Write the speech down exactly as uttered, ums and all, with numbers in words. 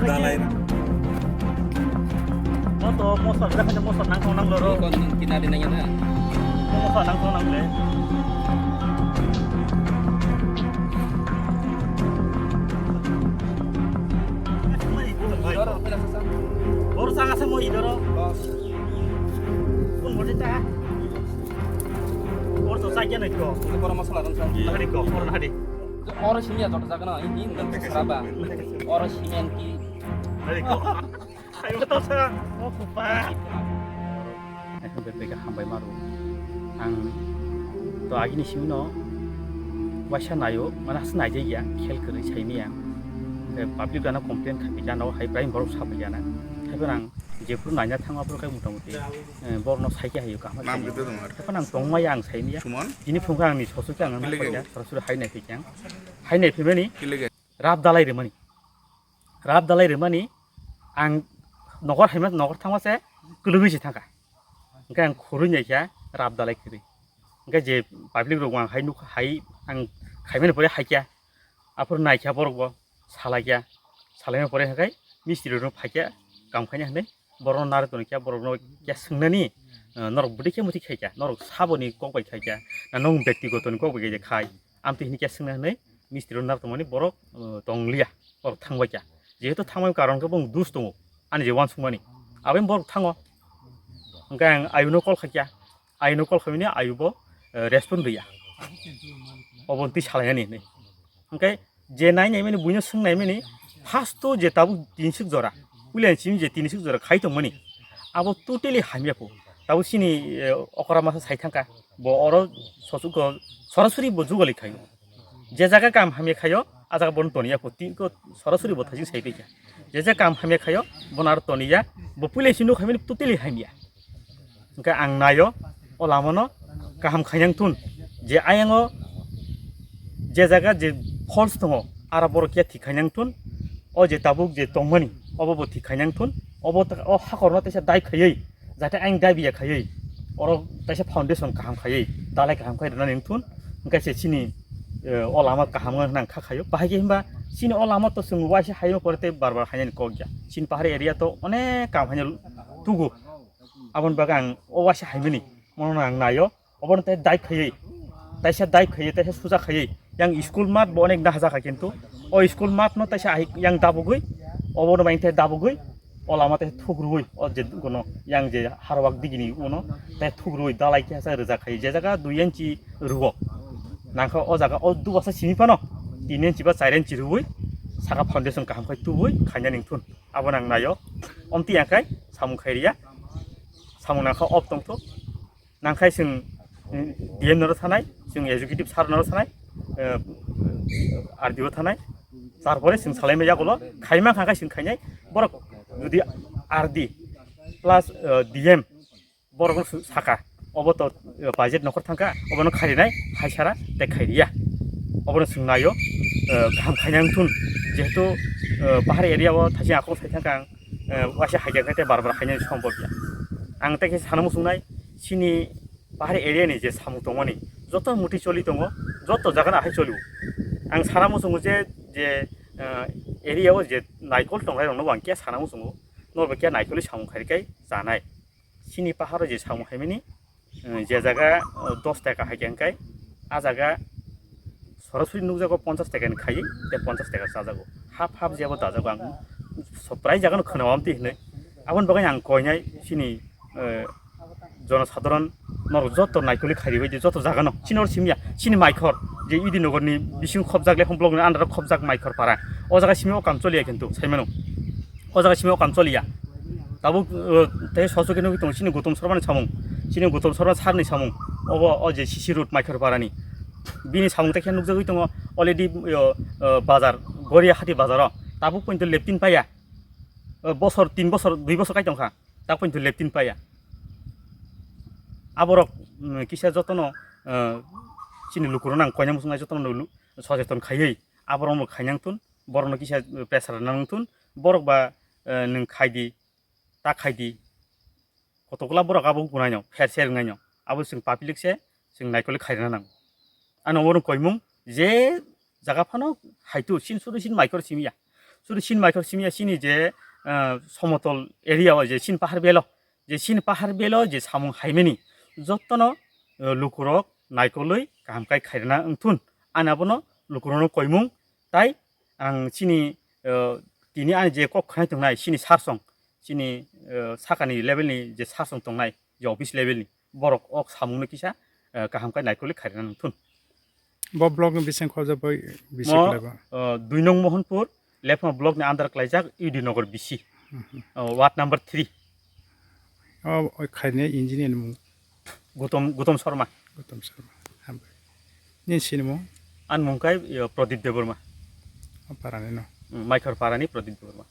Dalai. Moto mosa, dah ada mosa nang tong nang loro. Kon nang kinari nang ya na. Mosa nang tong nang le. Idoro, pila sasa. Bor sanga se mo idoro. Bos. Kun mo ta. Bor to sa kya nai ko. Ini bor masala dan sa. Hari ko, bor hari. Oro sini ya, jota jaga na, ini, ini, ini, seraba. Oro sini yang ki. Hari ko. Ayo, to sa. Oh, kupa. Ang bebega hambai maru. Ang to agini simi no waisa nayo, mana has naijai ya, khel kwrwi saimi ya. Eh, public gana complain khapi jana, hai prime borok sapai jana. Hai borang jephuru naina thangma borok kai mota moti, eh, borno saikhe hayo kaham. Nam saikhe. Gede dong ar. Hai phano ang tongmaya ang saimi ya. Suman? Tini phungkha angni sosu khe ang Kile nang khe? Sorasori hai nai phikhe ang. Hai nai phimani. Kile khe? Rap dalai rimani. Rap dalai rimani ang nokor haima nokor thangma se kwlwgwi se thangkha. Hwnkhe ang khurui naikha rap dalai kwrwi. Hwnkhe je public rok ang hai nuk hai ang khaimani pore haikha. Aphuru naikha borok bo salaikha. Salaima pore hwnkhe mistri rok phaikha kam khaina hwnwi. Borokno narwk tongkha, borokno kya swngnani, eh, norok bwdwi khe muithi khaikha, norok saboni kok bai khaikha, na nwng bektigotoni kok bai khaikha khai, amtwi hwnwi kya swngna hwnwi mistri rok narwk tongmani borok, eh, tongliya, borok thangbaikha. Jehetu thangmani karon khe bong dus tongo, ani je uansukmani, aboni borok thango. Hwnkhe ang ayuno call khaikha, ayuno call khaimani ayu bo, eh, respond rwya, obo twi salainani hwnwi. Hwnkhe je nai naimani buino swng naimani first to je tabuk tinsuk jora, puila simi je tinsuk jora khai tongmani abo totally hamya pho. Tabuk chini, eh, okra masa sai thangkha bo oro sosugo sorasori bo jugali khaio. Je jaga kam hamya khaio a jaga bono toniya pho tiko sorasori bo thajin sai tongkha. Je je kam hamya khaio bono aro toniya bo puila simi nuk hamya totally hamya. Hwnkhe ang naio, o lamano kaham khainang thun, je ayango je jaga je false tongo, aro borok khe thik khainang thun, o je tabuk je tongmani, obo bo thik khainang thun, obo ta-, o hakorno teisa dai khaiwi, jate ayang dai biya khaiwi, oro teisa foundation kaham khaiwi, dalai kaham khai rwna ning thun, hwnkhe se chini, eh, o lama kaham wngna nang kha khaio. Bahai khe himba chini o lama to chwng waisa haino pore tei bar bar hainani kok ya. Chini pahari area to onek kam haino tugo. Aboni bagwi ang o waisa haimani, mono ang naio, obono tei dai khaiwi, taisa dai khaiwi, taisa suja khaiwi, yang school mat bo onek dahajak hai kintu, o school mat no taisa hai yang dabugwi, obono bai tei dabugwi, o lama tei thukrui, o je kono yang je harwak digini uno tei thukrui dalai khe sa rijak khai, je jaga dui inchi rugo, nangkha o jaga o dubasa simi phano tin inchi ba char inchi rui, saka foundation kaham khai tubui khaina ning thun. Abo nang naio, omti yang khai samung khai riya. Samung nangkha op tongtho. Nangkhai chwng, mm, D M noro thanai, chwng executive sir noro thanai, eh, R D O thanai. Tarpore chwng salaimai yagulo khaima kha khe chwng khainai. Borok jodi R D plus, eh, D M borok no saka, obo to, eh, budget nokhor thangkha, obono kharinai haisara tei khairiya. Obono chwng naio, eh, kaham khainang thun. Jehetu, eh, pahar area o thaisi akong sai thangkha ang, eh, waisa haikhe khe tei bar bar khainani sombhob ya. Ang tei khe sana muchungnai, chini pahari area ni je samung tongmani, joto muti choli tongo, joto jaga no ahai choli o. Ang sana muchungo je, je, eh, area o je naikol tongnai rok no bo ang khe sana muchungo, norok bo khe naikolwi samung khai khe chanai. Chini pahar o je samung hai mani, eh, je jaga, eh, dos taka hai khe hwnkhe, ah jaga sorasori nukjago ponchas taka ni khaiwi, tei ponchas taka chajago. Hap hap jebo dajago ang so-, prai jaga no khwnao amtwi hinwi. Aboni bagwi ang koinai chini, eh, jonosadharon norok joto naikolwi khairibai di joto jaga no. Chini oro simya, chini Maikhor, je Idinogor ni bising khobjak, Lephang block ni under o khobjak Maikhor para. O jaga simi o kam choliya kintu, saimano. O jaga simi o kam choliya. Tabuk, uh, tei sochok khe nugwi tongo chini Gautam Sarma ni samung, chini Gautam Sarma sir ni samung, obo o je C C road Maikhor para ni. Bini samung tei khe nukjagwi tongo already, uh, uh, bazar, Goria hati bazar o. Tabuk poito leptin paiya. Uh, bosor, tin bosor, dui bosor kai tongkha. Tak poito leptin paiya. Aborok, um, kisa jotono, uh, chini lukurok nang koina muchungnai jotono lu-, socheton khaiwi. Aborok no khainang thun, borok no kisa pressure nang thun, borok ba, uh, nwng khai di, ta khai di. Kotokla borok abo gwnai no, pher ser wngnai no. Abo chwng public se, chwng naikolwi khairina nango. Ano oro koimung je jaga phano haitu, sin suru sin Maikhor simi ya. Chwri chini Maikhor simi ya chini je, ah, somotol area o je chini pahar belo, je chini pahar belo je samung haimani jottono, ah, lukurok naikolwi kaham kai khairana wngthun. Ani abono lukurokno koimung tai ang chini, ah, tini ani je kok khanai tongnai chini sarsong, chini, ah, sakani level ni je sarsong tongnai je office level ni borok ok samungno kisa, ah, kaham kai naikolwi khairana wngthun. Bo block ni bising khoja bai bisi Mo, khlaiba. Ah, dui nong Mohanpur, Lephma block ni under klaijak U D Nagar bisi. Mhm. Ah, ward number three. Oh, oi khairni engineer ni mung. Gutom, Gutom Sharma. Gutom Sharma. Hambai. Nini sini mung? An mung kai, yo, Pradip Debbarma. Oh, parani no. Mm, Maikhor parani Pradip Debbarma.